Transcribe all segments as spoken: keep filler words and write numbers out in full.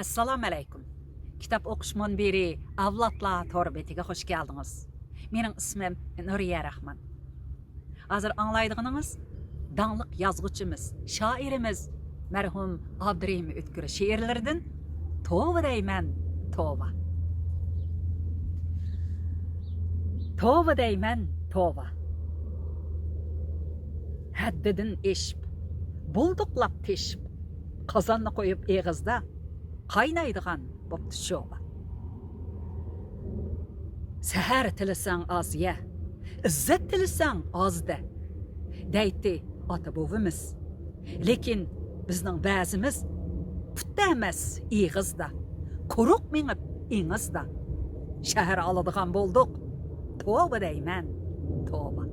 ئەسسالامۇئەلەيكۇم. كىتاب ئوقۇش مۇنبىرى ئەۋلادلار تور بېتىگە خۇش كەلدىڭىز. مېنىڭ ئىسمىم نۇرىيە راخمان. ھازىر ئاڭلايدىغىنىڭىز داڭلىق يازغۇچىمىز، شائىرىمىز مەرھۇم ئابدۇرېھىم ئۆتكۈر شېئىرلىرىدىن توۋا دەيمەن، توۋا. توۋا دەيمەن، توۋا. ھەددىدىن ئېشىپ، بۇلدۇقلاپ تېشىپ، قازاننى قويۇپ ئېغىزدا، قاينايدىغان بوپتۇ شوۋا. سەھەر تىلىسەڭ ئاز يە، ئىززەت تىلىسەڭ ئاز دە، دەيتتى ئاتا بوۋىمىز. لېكىن بىزنىڭ بەزىمىز پۇتتا ئەمەس، ئېغىزدا، قۇرۇق مېڭىپ ئېڭىزدا شەھەر ئالىدىغان بولدۇق. توۋا دەيمەن، توۋا.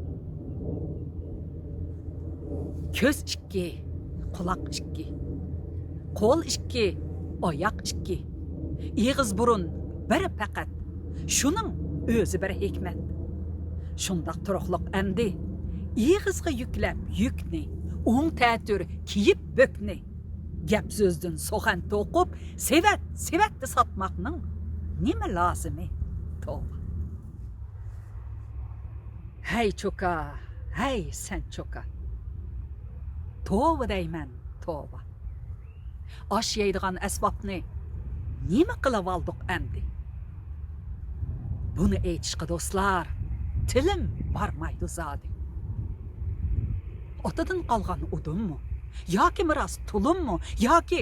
كۆز ئىككى، قۇلاق ئىككى، قول ئىككى، ئاياق ئىككى، ئېغىز بۇرۇن بىر پەقەت، شۇنىڭ ئۆزى بىر ھېكمەت. شۇنداق تۇرۇقلۇق ئەمدى، ئېغىزغا يۈكلەپ يۈكنى، ئوڭ تەتۈر كىيىپ بۆكنى، گەپ سۆزدىن سوخەن توقۇپ، سېۋەت سېۋەتتە ساتماقنىڭ نېمە لازىمى؟ توۋا. ھەي چوكا، ھەي سەن چوكا. توۋا دەيمەن، توۋا. ئاش يەيدىغان ئەسۋابنى نېمە قىلىۋالدۇق ئەمدى؟ بۇنى ئېيتىشقا دوستلار، تىلىم بارمايدۇ زادى. ئاتىدىن قالغان ئۇدۇممۇ؟ ياكى مىراس تۇلۇممۇ؟ ياكى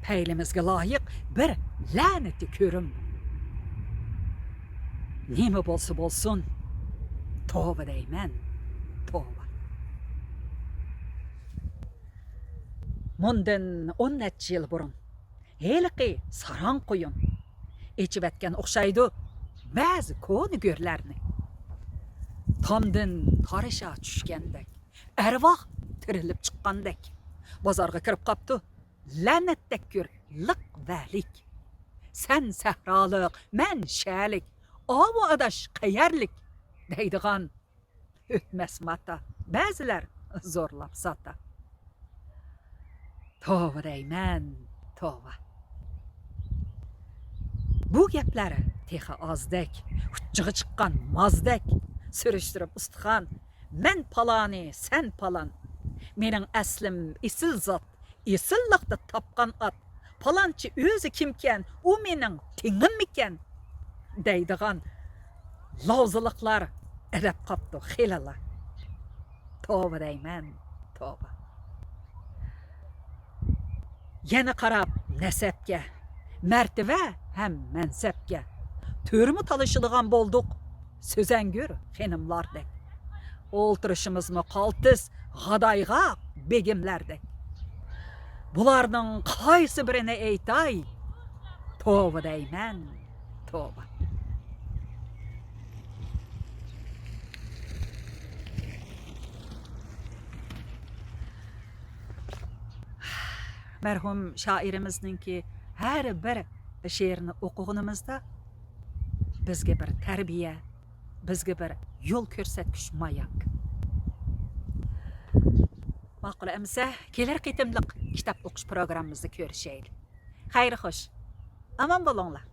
پەيلىمىزگە لايىق بىر لەنىتى كۆرۈممۇ؟ نېمە بولسا بولسۇن، توۋا دەيمەن، توۋا. مۇندىن ئون نەچچە يىل بۇرۇن ھېلىقى ساراڭ قۇيۇن ئېچىۋەتكەن ئوخشايدۇ بەزى كونا گۆرلەرنى. تامدىن تارىشا چۈشكەندەك، ئەرۋاھ تىرىلىپ چىققاندەك، بازارغا كىرىپ قاپتۇ لەنەتتەك گۆر لىق ۋەلىك. سەن سەھرالىق، مەن شەلىك، ئاۋۇ ئاداش قەيەرلىك؟ دەيدىغان ئۆتمەس ماتا، بەزىلەر زورلاپ ساتا. توۋا دەيمەن، توۋا. بۇ گەپلەر تېخى ئازدەك، ئۇچچىغا چىققان مازدەك، سۈرۈشتۈرۈپ ئۇستىخان، مەن پالانى، سەن پالان. مېنىڭ ئەسلىم ئېسىل زات، ئېسىللىقتا تاپقان ئات. پالانچى ئۆزى كىمكەن، ئۇ مېنىڭ تېڭىممىكەن؟ دەيدىغان لاۋزىلىقلار ئەدەپ قاپتۇ خېلىلا. توۋا دەيمەن، توۋا. يەنە قاراپ نەسەبكە، مەرتىۋە ھەم مەنسەپكە، تۈرمە تالىشىدىغان بولدۇق سۆزەڭگۈر خېنىملاردەك. ئولتۇرۇشىمىزمۇ قالتىس غادايغا بېگىملەردەك. بۇلارنىڭ قايسى بىرىنى ئېيتاي؟ توۋا دەيمەن، توۋا. مەرھۇم شائىرىمىزنىڭكى ھەر بىر شېئىرىنى ئوقۇغىنىمىزدا، بىزگە بىر تەربىيە، بىزگە بىر يول كۆرسەتكۈچ ماياك. ماقۇل ئەمىسە، كېلەر قېتىملىق كىتاب ئوقۇش پروگراممىمىزدا كۆرۈشەيلى. خەير خوش. ئامان بولۇڭلار.